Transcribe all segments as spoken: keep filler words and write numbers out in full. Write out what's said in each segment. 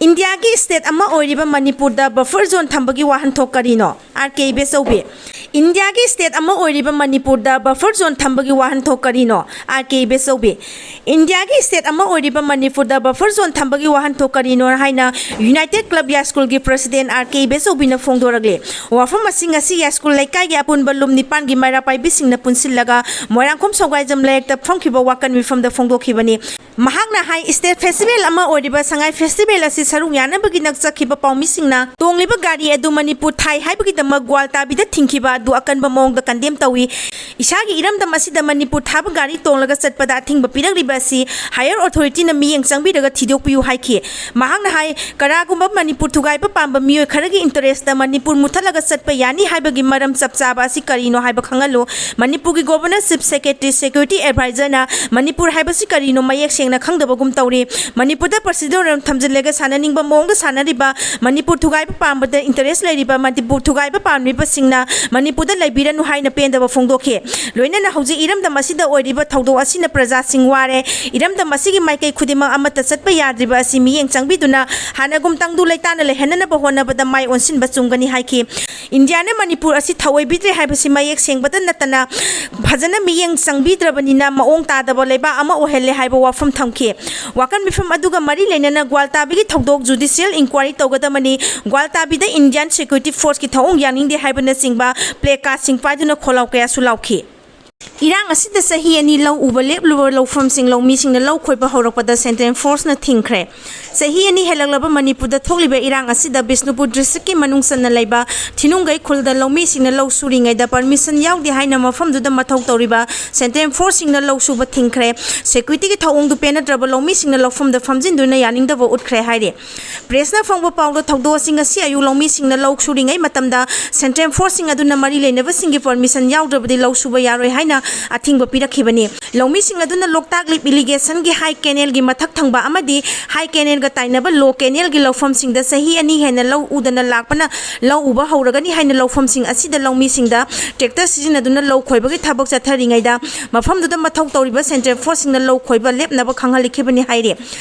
ꯏꯟꯗꯤꯌꯥꯒꯤ ꯁ꯭ꯇꯦꯠ ꯑꯃ ꯑꯣꯏꯔꯤꯕ ꯃꯅꯤꯄꯨꯔꯗ ꯕꯐꯔ ꯖꯣꯟ ꯊꯝꯕꯒꯤ ꯋꯥꯍꯟꯊꯣꯛ ꯀꯔꯤꯅꯣ? ꯑꯥꯔ ꯀꯦ ꯏꯕꯦꯆꯧꯕꯤ꯫ ꯏꯟꯗꯤꯌꯥꯒꯤ ꯁ꯭ꯇꯦꯠ ꯑꯃ ꯑꯣꯏꯔꯤꯕ ꯃꯅꯤꯄꯨꯔꯗ ꯕꯐꯔ ꯖꯣꯟ ꯊꯝꯕꯒꯤ ꯋꯥꯍꯟꯊꯣꯛ ꯀꯔꯤꯅꯣ? ꯑꯥꯔ ꯀꯦ ꯏꯕꯦꯆꯧꯕꯤ꯫ ꯏꯟꯗꯤꯌꯥꯒꯤ ꯁ꯭ꯇꯦꯠ ꯑꯃ ꯑꯣꯏꯔꯤꯕ ꯃꯅꯤꯄꯨꯔꯗ ꯕꯐꯔ ꯖꯣꯟ ꯊꯝꯕꯒꯤ ꯋꯥꯍꯟꯊꯣꯛ ꯀꯔꯤꯅꯣ ꯍꯥꯏꯅ ꯌꯨꯅꯥꯏꯇꯦꯗ ꯀ꯭ꯂꯕ ꯌꯥꯏꯁ꯭ꯀꯨꯜꯒꯤ ꯄ꯭ꯔꯁꯤꯗꯦꯟ ꯑꯥꯔ ꯀꯦ ꯏꯕꯦꯆꯧꯕꯤꯅ ꯐꯣꯡꯗꯣꯔꯛꯂꯤ꯫ ꯋꯥꯐꯝ ꯑꯁꯤ ꯉꯁꯤ ꯌꯥꯏꯁ꯭ꯀꯨꯜ ꯂꯩꯀꯥꯏꯒꯤ ꯑꯄꯨꯟꯕ ꯂꯨꯞ ꯅꯤꯄꯥꯟꯒꯤ ꯃꯩꯔꯥ ꯄꯥꯏꯕꯤꯁꯤꯡꯅ ꯄꯨꯟꯁꯤꯜꯂꯒ ꯃꯣꯏꯔꯥꯡꯈꯣꯝ ꯁꯧꯒꯥꯏꯖꯝ ꯂꯩꯔꯛꯇ ꯐꯝꯈꯤꯕ ꯋꯥꯀꯟ ꯃꯤꯐꯝꯗ ꯐꯣꯡꯗꯣꯛꯈꯤꯕꯅꯤ꯫ ꯃꯍꯥꯛꯅ ꯍꯥꯏ, ꯁ꯭ꯇꯦꯠ ꯐꯦꯁꯇꯤꯚꯦꯜ ꯑꯃ ꯑꯣꯏꯔꯤꯕ ꯁꯉꯥꯏ ꯐꯦꯁꯇꯤꯚꯦꯜ ꯑꯁꯤ ꯁꯔꯨꯛ ꯌꯥꯅꯕꯒꯤꯗꯃꯛ ꯆꯠꯈꯤꯕ ꯄꯥꯎꯃꯤꯁꯤꯡꯅ ꯇꯣꯡꯂꯤꯕ ꯒꯥꯔꯤ ꯑꯗꯨ ꯃꯅꯤꯄꯨꯔ ꯊꯥꯏ ꯍꯥꯏꯕꯒꯤꯗꯃꯛ ꯒ꯭ꯋꯥꯜꯇꯥꯕꯤꯗ ꯊꯤꯡꯈꯤꯕ ꯑꯗꯨ ꯑꯀꯟꯕ ꯃꯑꯣꯡꯗ ꯀꯟꯗꯦꯝ ꯇꯧꯏ꯫ ꯏꯁꯥꯒꯤ ꯏꯔꯝꯗꯝ ꯑꯁꯤꯗ ꯃꯅꯤꯄꯨꯔ ꯊꯥꯕ ꯒꯥꯔꯤ ꯇꯣꯡꯂꯒ ꯆꯠꯄꯗ ꯑꯊꯤꯡꯕ ꯄꯤꯔꯛꯂꯤꯕ ꯑꯁꯤ ꯍꯥꯌꯔ ꯑꯣꯊꯣꯔꯤꯇꯤꯅ ꯃꯤꯠꯌꯦꯡ ꯆꯪꯕꯤꯔꯒ ꯊꯤꯗꯣꯛꯄꯤꯌꯨ ꯍꯥꯏꯈꯤ꯫ ꯃꯍꯥꯛꯅ ꯍꯥꯏ, ꯀꯅꯥꯒꯨꯝꯕ ꯃꯅꯤꯄꯨꯔ ꯊꯨꯒꯥꯏꯕ ꯄꯥꯝꯕ ꯃꯤꯑꯣꯏ ꯈꯔꯒꯤ ꯏꯟꯇꯔꯦꯁꯇ ꯃꯅꯤꯄꯨꯔ ꯃꯨꯠꯊꯠꯂꯒ ꯆꯠꯄ ꯌꯥꯅꯤ ꯍꯥꯏꯕꯒꯤ ꯃꯔꯝ ꯆꯞ ꯆꯥꯕ ꯑꯁꯤ ꯀꯔꯤꯅꯣ ꯍꯥꯏꯕ ꯈꯪꯍꯜꯂꯨ꯫ ꯃꯅꯤꯄꯨꯔꯒꯤ governor, chief secretary, security ꯑꯦꯗꯚꯥꯏꯖꯔꯅ Manipur ꯍꯥꯏꯕꯁꯤ ꯀꯔꯤꯅꯣ ꯃꯌꯦꯛ ꯁꯦꯡꯅ ꯈꯪꯗꯕꯒꯨꯝ ꯇꯧꯔꯤ꯫ ꯃꯅꯤꯄꯨꯔꯗ ꯄ꯭ꯔꯁꯤꯗꯦꯟ ꯑꯣꯏꯅ ꯊꯝꯖꯤꯜꯂꯒ ꯁꯥꯟꯅꯅꯤꯡꯕ ꯃꯑꯣꯡꯗ ꯁꯥꯟꯅꯔꯤꯕ, ꯃꯅꯤꯄꯨꯔ ꯊꯨꯒꯥꯏꯕ ꯄꯥꯝꯕꯗ ꯏꯟꯇꯔꯦꯁ ꯂꯩꯔꯤꯕ, ꯃꯅꯤꯄꯨꯔ ꯊꯨꯒꯥꯏꯕ ꯄꯥꯝꯂꯤꯕꯁꯤꯡꯅ ꯃꯅꯤꯄꯨꯔꯗ ꯂꯩꯕꯤꯔꯅꯨ ꯍꯥꯏꯅ ꯄꯦꯟꯗꯕ ꯐꯣꯡꯗꯣꯛꯈꯤ꯫ ꯂꯣꯏꯅꯅ ꯍꯧꯖꯤꯛ ꯏꯔꯝꯗꯝ ꯑꯁꯤꯗ ꯑꯣꯏꯔꯤꯕ ꯊꯧꯗꯣꯛ ꯑꯁꯤꯅ ꯄ꯭ꯔꯖꯥꯁꯤꯡ ꯋꯥꯔꯦ꯫ ꯏꯔꯝꯗꯝ ꯑꯁꯤꯒꯤ ꯃꯥꯏꯀꯩ ꯈꯨꯗꯤꯡꯃꯛ ꯑꯃꯠꯇ ꯆꯠꯄ ꯌꯥꯗ꯭ꯔꯤꯕ ꯑꯁꯤ ꯃꯤꯠꯌꯦꯡ ꯆꯪꯕꯤꯗꯨꯅ ꯍꯥꯟꯅꯒꯨꯝ ꯇꯪꯗꯨ ꯂꯩꯇꯥꯅ ꯂꯩꯍꯟꯅꯅꯕ ꯍꯣꯠꯅꯕꯗ ꯃꯥꯏ ꯑꯣꯟꯁꯤꯟꯕ ꯆꯨꯝꯒꯅꯤ ꯍꯥꯏꯈꯤ꯫ ꯏꯟꯗꯤꯌꯥꯅ ꯃꯅꯤꯄꯨꯔ ꯑꯁꯤ ꯊꯑꯣꯏꯕꯤꯗ꯭ꯔꯦ ꯍꯥꯏꯕꯁꯤ ꯃꯌꯦꯛ ꯁꯦꯡꯕꯗ ꯅꯠꯇꯅ ꯐꯖꯅ ꯃꯤꯠꯌꯦꯡ ꯆꯪꯕꯤꯗ꯭ꯔꯕꯅꯤꯅ ꯃꯑꯣꯡ ꯇꯥꯗꯕ ꯂꯩꯕꯥꯛ ꯑꯃ ꯑꯣꯏꯍꯜꯂꯦ ꯍꯥꯏꯕ ꯋꯥꯐꯝ ꯊꯝꯈꯤ꯫ ꯋꯥꯀꯟ ꯃꯤꯐꯝ ꯑꯗꯨꯒ ꯃꯔꯤ ꯂꯩꯅꯅ ꯒ꯭ꯋꯥꯜꯇꯥꯕꯤꯒꯤ ꯊꯧꯗꯣꯛ ꯖꯨꯗꯤꯁꯤꯌꯦꯜ ꯏꯟꯀ꯭ꯋꯥꯏꯔꯤ ꯇꯧꯒꯗꯕꯅꯤ, ꯒ꯭ꯋꯥꯜꯇꯥꯕꯤꯗ ꯏꯟꯗꯤꯌꯥꯟ ꯁꯦꯀ꯭ꯌꯨꯔꯤꯇꯤ ꯐꯣꯔꯁꯀꯤ ꯊꯧꯑꯣꯡ ꯌꯥꯅꯤꯡꯗꯦ ꯍꯥꯏꯕꯅꯆꯤꯡꯕ ꯄ꯭ꯂꯦ ꯀꯥꯔꯗꯁꯤꯡ ꯄꯥꯏꯗꯨꯅ ꯈꯣꯜꯂꯥꯎ ꯀꯌꯥꯁꯨ ꯂꯥꯎꯈꯤ꯫ ꯏꯔꯥꯡ ꯑꯁꯤꯗ ꯆꯍꯤ ꯑꯅꯤ ꯂꯧ ꯎꯕ ꯂꯦꯞꯂꯨꯕ ꯂꯧꯐꯝꯁꯤꯡ ꯂꯧꯃꯤꯁꯤꯡꯅ ꯂꯧ ꯈꯣꯏꯕ ꯍꯧꯔꯛꯄꯗ ꯁꯦꯟꯇ꯭ꯔꯦꯜ ꯐꯣꯔꯁꯅ ꯊꯤꯡꯈ꯭ꯔꯦ꯫ ꯆꯍꯤ ꯑꯅꯤ ꯍꯦꯜꯂꯛꯂꯕ ꯃꯅꯤꯄꯨꯔꯗ ꯊꯣꯛꯂꯤꯕ ꯏꯔꯥꯡ ꯑꯁꯤꯗ ꯕꯤꯁꯅꯨꯄꯨꯔ ꯗꯤꯁꯇ꯭ꯔꯤꯛꯀꯤ ꯃꯅꯨꯡ ꯆꯟꯅ ꯂꯩꯕ ꯊꯤꯅꯨꯡꯒꯩ ꯈꯨꯜꯗ ꯂꯧꯃꯤꯁꯤꯡꯅ ꯂꯧ ꯁꯨꯔꯤꯉꯩꯗ ꯄꯔꯃꯤꯁꯟ ꯌꯥꯎꯗꯦ ꯍꯥꯏꯅ ꯃꯐꯝꯗꯨꯗ ꯃꯊꯧ ꯇꯧꯔꯤꯕ ꯁꯦꯟꯇ꯭ꯔꯦꯜ ꯐꯣꯔꯁꯁꯤꯡꯅ ꯂꯧ ꯁꯨꯕ ꯊꯤꯡꯈ꯭ꯔꯦ꯫ ꯁꯦꯀ꯭ꯌꯨꯔꯤꯇꯤꯒꯤ ꯊꯧꯑꯣꯡꯗꯨ ꯄꯦꯟꯅꯗ꯭ꯔꯕ ꯂꯧꯃꯤꯁꯤꯡꯅ ꯂꯧꯐꯝꯗ ꯐꯝꯖꯤꯟꯗꯨꯅ ꯌꯥꯅꯤꯡꯗꯕ ꯎꯠꯈ꯭ꯔꯦ ꯍꯥꯏꯔꯤ꯫ ꯄ꯭ꯔꯦꯁꯅ ꯐꯣꯡꯕ ꯄꯥꯎꯗ ꯊꯧꯗꯣꯛ ꯑꯁꯤ ꯉꯁꯤ ꯑꯌꯨꯛ ꯂꯧꯃꯤꯁꯤꯡꯅ ꯂꯧ ꯁꯨꯔꯤꯉꯩ ꯃꯇꯝꯗ ꯁꯦꯟꯇ꯭ꯔꯦꯜ ꯐꯣꯔꯁꯁꯤꯡ ꯑꯗꯨꯅ ꯃꯔꯤ ꯂꯩꯅꯕꯁꯤꯡꯒꯤ ꯄꯔꯃꯤꯁꯟ ꯌꯥꯎꯗ꯭ꯔꯕꯗꯤ ꯂꯧ ꯁꯨꯕ ꯌꯥꯔꯣꯏ ꯍꯥꯏꯅ ꯑꯊꯤꯡꯕ ꯄꯤꯔꯛꯈꯤꯕꯅꯤ꯫ ꯂꯧꯃꯤꯁꯤꯡ ꯑꯗꯨꯅ ꯂꯣꯛꯇꯥꯛ ꯂꯤꯞ ꯏꯔꯤꯒꯦꯁꯟꯒꯤ ꯍꯥꯏ ꯀꯦꯅꯦꯜꯒꯤ ꯃꯊꯛ ꯊꯪꯕ ꯑꯃꯗꯤ ꯍꯥꯏ ꯀꯦꯅꯦꯜꯒ ꯇꯥꯏꯅꯕ ꯂꯣ ꯀꯦꯅꯦꯜꯒꯤ ꯂꯧꯐꯝꯁꯤꯡꯗ ꯆꯍꯤ ꯑꯅꯤ ꯍꯦꯟꯅ ꯂꯧ ꯎꯗꯅ ꯂꯥꯛꯄꯅ ꯂꯧ ꯎꯕ ꯍꯧꯔꯒꯅꯤ ꯍꯥꯏꯅ ꯂꯧꯐꯝꯁꯤꯡ ꯑꯁꯤꯗ ꯂꯧꯃꯤꯁꯤꯡꯗ ꯇ꯭ꯔꯦꯛꯇꯔ ꯁꯤꯖꯤꯟꯅꯗꯨꯅ ꯂꯧ ꯈꯣꯏꯕꯒꯤ ꯊꯕꯛ ꯆꯠꯊꯔꯤꯉꯩꯗ ꯃꯐꯝꯗꯨꯗ ꯃꯊꯧ ꯇꯧꯔꯤꯕ ꯁꯦꯟꯇ꯭ꯔꯦꯜ ꯐꯣꯔꯁꯁꯤꯡꯅ ꯂꯧ ꯈꯣꯏꯕ ꯂꯦꯞꯅꯕ ꯈꯪꯍꯜꯂꯛꯈꯤꯕꯅꯤ ꯍꯥꯏꯔꯤ꯫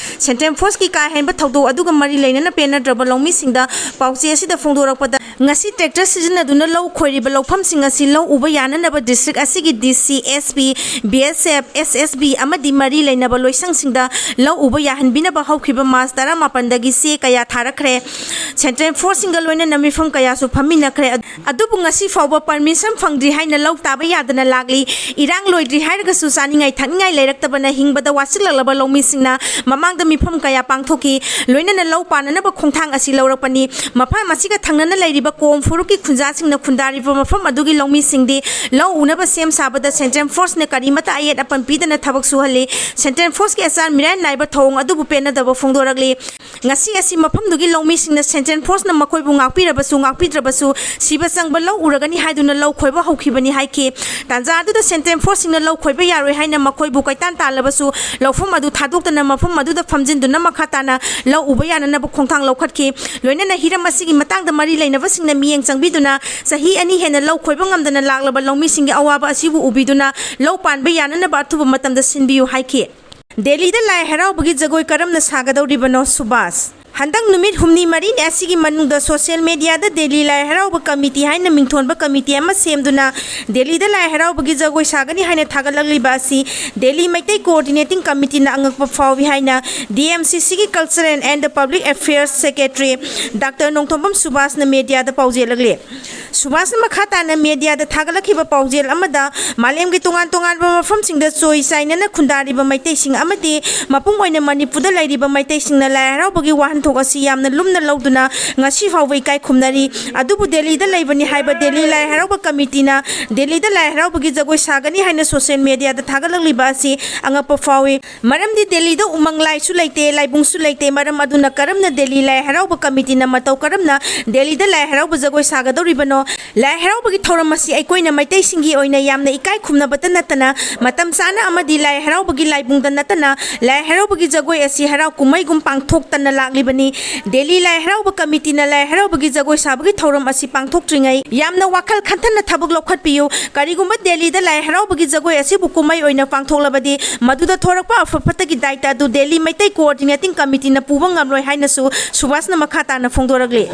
ꯁꯦꯟꯇ꯭ꯔꯦꯜ ꯐꯣꯔꯁꯀꯤ ꯀꯥ ꯍꯦꯟꯕ ꯊꯧꯗꯣꯛ ꯑꯗꯨꯒ ꯃꯔꯤ ꯂꯩꯅꯅ ꯄꯦꯟꯅꯗ꯭ꯔꯕ ꯂꯧꯃꯤꯁꯤꯡꯗ ꯄꯥꯎꯆꯦ ꯑꯁꯤꯗ ꯐꯣꯡꯗꯣꯔꯛꯄꯗ, ꯉꯁꯤ ꯇ꯭ꯔꯦꯛꯇꯔ ꯁꯤꯖꯤꯟꯅꯗꯨꯅ ꯂꯧ ꯈꯣꯏꯔꯤꯕ ꯂꯧꯐꯝꯁꯤꯡ ꯑꯁꯤ ꯂꯧ ꯎꯕ ꯌꯥꯅꯅꯕ ꯗꯤꯁꯇ꯭ꯔꯤꯛ ꯑꯁꯤꯒꯤ ꯗꯤ ꯁꯤ, ꯑꯦꯁ ꯄꯤ, ꯕꯤ ꯑꯦꯁ ꯑꯦꯐ, ꯑꯦꯁ ꯑꯦꯁ ꯕꯤ ꯑꯃꯗꯤ ꯃꯔꯤ ꯂꯩꯅꯕ ꯂꯣꯏꯁꯪꯁꯤꯡꯗ ꯂꯧ ꯎꯕ ꯌꯥꯍꯟꯕꯤꯅꯕ ꯍꯧꯈꯤꯕ ꯃꯥꯔꯆ ꯇꯔꯥꯃꯥꯄꯟꯗꯒꯤ ꯆꯦ ꯀꯌꯥ ꯊꯥꯔꯛꯈ꯭ꯔꯦ꯫ ꯁꯦꯟꯇ꯭ꯔꯦꯜ ꯐꯣꯔꯁꯁꯤꯡꯒ ꯂꯣꯏꯅꯅ ꯃꯤꯐꯝ ꯀꯌꯥꯁꯨ ꯐꯝꯃꯤꯟꯅꯈ꯭ꯔꯦ꯫ ꯑꯗꯨꯕꯨ ꯉꯁꯤ ꯐꯥꯎꯕ ꯄꯔꯃꯤꯁꯟ ꯐꯪꯗ꯭ꯔꯤ ꯍꯥꯏꯅ ꯂꯧ ꯇꯥꯕ ꯌꯥꯗꯅ ꯂꯥꯛꯂꯤ꯫ ꯏꯔꯥꯡ ꯂꯣꯏꯗ꯭ꯔꯤ ꯍꯥꯏꯔꯒꯁꯨ ꯆꯥꯅꯤꯡꯉꯥꯏ ꯊꯛꯅꯤꯡꯉꯥꯏ ꯂꯩꯔꯛꯇꯕꯅ ꯍꯤꯡꯕꯗ ꯋꯥꯁꯤꯜꯂꯛꯂꯕ ꯂꯧꯃꯤꯁꯤꯡꯅ ꯃꯃꯥꯡꯗ ꯃꯤꯐꯝ ꯀꯌꯥ ꯄꯥꯡꯊꯣꯛꯈꯤ꯫ ꯂꯣꯏꯅꯅ ꯂꯧ ꯄꯥꯟꯅꯅꯕ ꯈꯣꯡꯊꯥꯡ ꯑꯁꯤ ꯂꯧꯔꯛꯄꯅꯤ꯫ ꯃꯐꯝ ꯑꯁꯤꯒ ꯊꯪꯅꯅ ꯂꯩꯔꯤꯕ ꯀꯣꯝ ꯐꯨꯔꯨꯞꯀꯤ ꯈꯨꯟꯖꯥꯁꯤꯡꯅ ꯈꯨꯟꯗꯥꯔꯤꯕ ꯃꯐꯝ ꯑꯗꯨꯒꯤ ꯂꯧꯃꯤꯁꯤꯡꯗꯤ ꯂꯧ ꯎꯅꯕ ꯁꯦꯝ ꯁꯥꯕꯗ ꯁꯦꯟꯇ꯭ꯔꯦꯜ ꯐꯣꯔꯁꯅ ꯀꯔꯤꯃꯠꯇ ꯑꯌꯦꯠ ꯑꯄꯟ ꯄꯤꯗꯅ ꯊꯕꯛ ꯁꯨꯍꯜꯂꯤ꯫ ꯁꯦꯟꯇ꯭ꯔꯦꯜ ꯐꯣꯔꯁꯀꯤ ꯑꯆꯥꯟ ꯃꯤꯔꯥꯏ ꯅꯥꯏꯕ ꯊꯧꯑꯣꯡ ꯑꯗꯨꯕꯨ ꯄꯦꯟꯅꯗꯕ ꯐꯣꯡꯗꯣꯔꯛꯂꯤ꯫ ꯉꯁꯤ ꯑꯁꯤ ꯃꯐꯝꯗꯨꯒꯤ ꯂꯧꯃꯤꯁꯤꯡꯅ ꯁꯦꯟꯇ꯭ꯔꯦꯜ ꯐꯣꯔꯁꯅ ꯃꯈꯣꯏꯕꯨ ꯉꯥꯛꯄꯤꯔꯕꯁꯨ ꯉꯥꯛꯄꯤꯗ꯭ꯔꯕꯁꯨ ꯁꯤꯕ ꯆꯪꯕ ꯂꯧ ꯎꯔꯒꯅꯤ ꯍꯥꯏꯗꯨꯅ ꯂꯧ ꯈꯣꯏꯕ ꯍꯧꯈꯤꯕꯅꯤ ꯍꯥꯏꯈꯤ꯫ ꯇꯥꯟꯖꯥ ꯑꯗꯨꯗ ꯁꯦꯟꯇ꯭ꯔꯦꯜ ꯐꯣꯔꯁꯁꯤꯡꯅ ꯂꯧ ꯈꯣꯏꯕ ꯌꯥꯔꯣꯏ ꯍꯥꯏꯅ ꯃꯈꯣꯏꯕꯨ ꯀꯣꯏꯇꯥꯟ ꯇꯥꯜꯂꯕꯁꯨ ꯂꯧꯐꯝ ꯑꯗꯨ ꯊꯥꯗꯣꯛꯇꯅ ꯃꯐꯝ ꯑꯗꯨꯗ ꯐꯝꯖꯤꯟꯗꯨꯅ ꯃꯈꯥ ꯇꯥꯅ ꯂꯧ ꯎꯕ ꯌꯥꯅꯅꯕ ꯈꯣꯡꯊꯥꯡ ꯂꯧꯈꯠꯈꯤ꯫ ꯂꯣꯏꯅꯅ ꯍꯤꯔꯝ ꯑꯁꯤꯒꯤ ꯃꯇꯥꯡꯗ ꯃꯔꯤ ꯂꯩꯅꯕꯁꯤꯡꯅ ꯃꯤꯠꯌꯦꯡ ꯆꯪꯕꯤꯗꯨꯅ ꯆꯍꯤ ꯑꯅꯤ ꯍꯦꯟꯅ ꯂꯧ ꯈꯣꯏꯕ ꯉꯝꯗꯅ ꯂꯥꯛꯂꯕ ꯂꯧꯃꯤꯁꯤꯡꯒꯤ ꯑꯋꯥꯕ ꯑꯁꯤꯕꯨ ꯎꯕꯤꯗꯨꯅ ꯂꯧ ꯄꯥꯟꯕ ꯌꯥꯅꯅꯕ ꯑꯊꯨꯕ ꯃꯇꯝꯗ ꯁꯤꯟꯕꯤꯌꯨ ꯍꯥꯏꯈꯤ꯫ ꯗꯦꯜꯂꯤꯗ ꯂꯥꯏ ꯍꯔꯥꯎꯕꯒꯤ ꯖꯒꯣꯏ ꯀꯔꯝꯅ ꯁꯥꯒꯗꯧꯔꯤꯕꯅꯣ? ꯁꯨꯕꯥꯁ꯫ ꯍꯟꯗꯛ ꯅꯨꯃꯤꯠ ꯍꯨꯝꯅꯤ ꯃꯔꯤꯅꯤ ꯑꯁꯤꯒꯤ ꯃꯅꯨꯡꯗ ꯁꯣꯁꯤꯌꯦꯜ ꯃꯦꯗꯤꯌꯥꯗ ꯗꯦꯜꯂꯤ ꯂꯥꯏ ꯍꯔꯥꯎꯕ ꯀꯃꯤꯇꯤ ꯍꯥꯏꯅ ꯃꯤꯡꯊꯣꯟꯕ ꯀꯃꯤꯇꯤ ꯑꯃ ꯁꯦꯝꯗꯨꯅ ꯗꯦꯜꯂꯤꯗ ꯂꯥꯏ ꯍꯔꯥꯎꯕꯒꯤ ꯖꯒꯣꯏ ꯁꯥꯒꯅꯤ ꯍꯥꯏꯅ ꯊꯥꯒꯠꯂꯛꯂꯤꯕ ꯑꯁꯤ ꯗꯦꯜꯂꯤ ꯃꯩꯇꯩ ꯀꯣꯑꯣꯔꯗꯤꯅꯦꯇꯤꯡ ꯀꯃꯤꯇꯤꯅ ꯑꯉꯛꯄ ꯐꯥꯎꯏ ꯍꯥꯏꯅ ꯗꯤ ꯑꯦꯝ ꯁꯤ ꯁꯤꯒꯤ Culture and Public Affairs Secretary doctor Nongthombam ꯁꯨꯕꯥꯁꯅ ꯃꯦꯗꯤꯌꯥꯗ ꯄꯥꯎꯖꯦꯜꯂꯛꯂꯤ꯫ ꯁꯨꯕꯥꯁꯅ ꯃꯈꯥ ꯇꯥꯅ ꯃꯦꯗꯤꯌꯥꯗ ꯊꯥꯒꯠꯂꯛꯈꯤꯕ ꯄꯥꯎꯖꯦꯜ ꯑꯃꯗ ꯃꯥꯂꯦꯝꯒꯤ ꯇꯣꯉꯥꯟ ꯇꯣꯉꯥꯟꯕ ꯃꯐꯝꯁꯤꯡꯗ ꯆꯣꯏ ꯆꯥꯏꯅꯅ ꯈꯨꯟꯗꯥꯔꯤꯕ ꯃꯩꯇꯩꯁꯤꯡ ꯑꯃꯗꯤ ꯃꯄꯨꯡ ꯑꯣꯏꯅ ꯃꯅꯤꯄꯨꯔꯗ ꯂꯩꯔꯤꯕ ꯃꯩꯇꯩꯁꯤꯡꯅ ꯂꯥꯏ ꯍꯔꯥꯎꯕꯒꯤ ꯋꯥꯍꯟ ꯊꯧꯔꯝ ꯑꯁꯤ ꯌꯥꯝꯅ ꯂꯨꯝꯅ ꯂꯧꯗꯨꯅ ꯉꯁꯤ ꯐꯥꯎꯕ ꯏꯀꯥꯏ ꯈꯨꯝꯅꯔꯤ꯫ ꯑꯗꯨꯕꯨ ꯗꯦꯜꯂꯤꯗ ꯂꯩꯕꯅꯤ ꯍꯥꯏꯕ ꯗꯦꯜꯂꯤ ꯂꯥꯏ ꯍꯔꯥꯎꯕ ꯀꯃꯤꯇꯤꯅ ꯗꯦꯜꯂꯤꯗ ꯂꯥꯏ ꯍꯔꯥꯎꯕꯒꯤ ꯖꯒꯣꯏ ꯁꯥꯒꯅꯤ ꯍꯥꯏꯅ ꯁꯣꯁꯤꯌꯦꯜ ꯃꯦꯗꯤꯌꯥꯗ ꯊꯥꯒꯠꯂꯛꯂꯤꯕ ꯑꯁꯤ ꯑꯉꯛꯄ ꯐꯥꯎꯏ꯫ ꯃꯔꯝꯗꯤ ꯗꯦꯜꯂꯤꯗ ꯎꯃꯪ ꯂꯥꯏꯁꯨ ꯂꯩꯇꯦ, ꯂꯥꯏꯕꯨꯡꯁꯨ ꯂꯩꯇꯦ꯫ ꯃꯔꯝ ꯑꯗꯨꯅ ꯀꯔꯝꯅ ꯗꯦꯜꯂꯤ ꯂꯥꯏ ꯍꯔꯥꯎꯕ ꯀꯃꯤꯇꯤꯅ ꯃꯇꯧ ꯀꯔꯝꯅ ꯗꯦꯜꯂꯤꯗ ꯂꯥꯏ ꯍꯔꯥꯎꯕ ꯖꯒꯣꯏ ꯁꯥꯒꯗꯧꯔꯤꯕꯅꯣ? ꯂꯥꯏ ꯍꯔꯥꯎꯕꯒꯤ ꯊꯧꯔꯝ ꯑꯁꯤ ꯑꯩꯈꯣꯏꯅ ꯃꯩꯇꯩꯁꯤꯡꯒꯤ ꯑꯣꯏꯅ ꯌꯥꯝꯅ ꯏꯀꯥꯏ ꯈꯨꯝꯅꯕꯇ ꯅꯠꯇꯅ ꯃꯇꯝ ꯆꯥꯅ ꯑꯃꯗꯤ ꯂꯥꯏ ꯍꯔꯥꯎꯕꯒꯤ ꯂꯥꯏꯕꯨꯡꯗ ꯅꯠꯇꯅ ꯂꯥꯏ ꯍꯔꯥꯎꯕꯒꯤ ꯖꯒꯣꯏ ꯑꯁꯤ ꯍꯔꯥꯎ ꯀꯨꯝꯍꯩꯒꯨꯝ ꯄꯥꯡꯊꯣꯛꯇꯅ ꯂꯥꯛꯂꯤꯕꯅꯤ꯫ ꯗꯦꯜꯂꯤ ꯂꯥꯏ ꯍꯔꯥꯎꯕ ꯀꯃꯤꯇꯤꯅ ꯂꯥꯏ ꯍꯔꯥꯎꯕꯒꯤ ꯖꯒꯣꯏ ꯁꯥꯕꯒꯤ ꯊꯧꯔꯝ ꯑꯁꯤ ꯄꯥꯡꯊꯣꯛꯇ꯭ꯔꯤꯉꯩ ꯌꯥꯝꯅ ꯋꯥꯈꯜ ꯈꯟꯊꯅ ꯊꯕꯛ ꯂꯧꯈꯠꯄꯤꯌꯨ꯫ ꯀꯔꯤꯒꯨꯝꯕ ꯗꯦꯜꯂꯤꯗ ꯂꯥꯏ ꯍꯔꯥꯎꯕꯒꯤ ꯖꯒꯣꯏ ꯑꯁꯤꯕꯨ ꯀꯨꯝꯍꯩ ꯑꯣꯏꯅ ꯄꯥꯡꯊꯣꯛꯂꯕꯗꯤ ꯃꯗꯨꯗ ꯊꯣꯔꯛꯄ ꯑꯐ ꯐꯠꯇꯒꯤ ꯗꯥꯏꯇ ꯑꯗꯨ ꯗꯦꯜꯂꯤ ꯃꯩꯇꯩ ꯀꯣꯑꯣꯔꯗꯤꯅꯦꯇꯤꯡ ꯀꯃꯤꯇꯤꯅ ꯄꯨꯕ ꯉꯝꯂꯣꯏ ꯍꯥꯏꯅꯁꯨ ꯁꯨꯕꯥꯁꯅ ꯃꯈꯥ ꯇꯥꯅ ꯐꯣꯡꯗꯣꯔꯛꯂꯤ꯫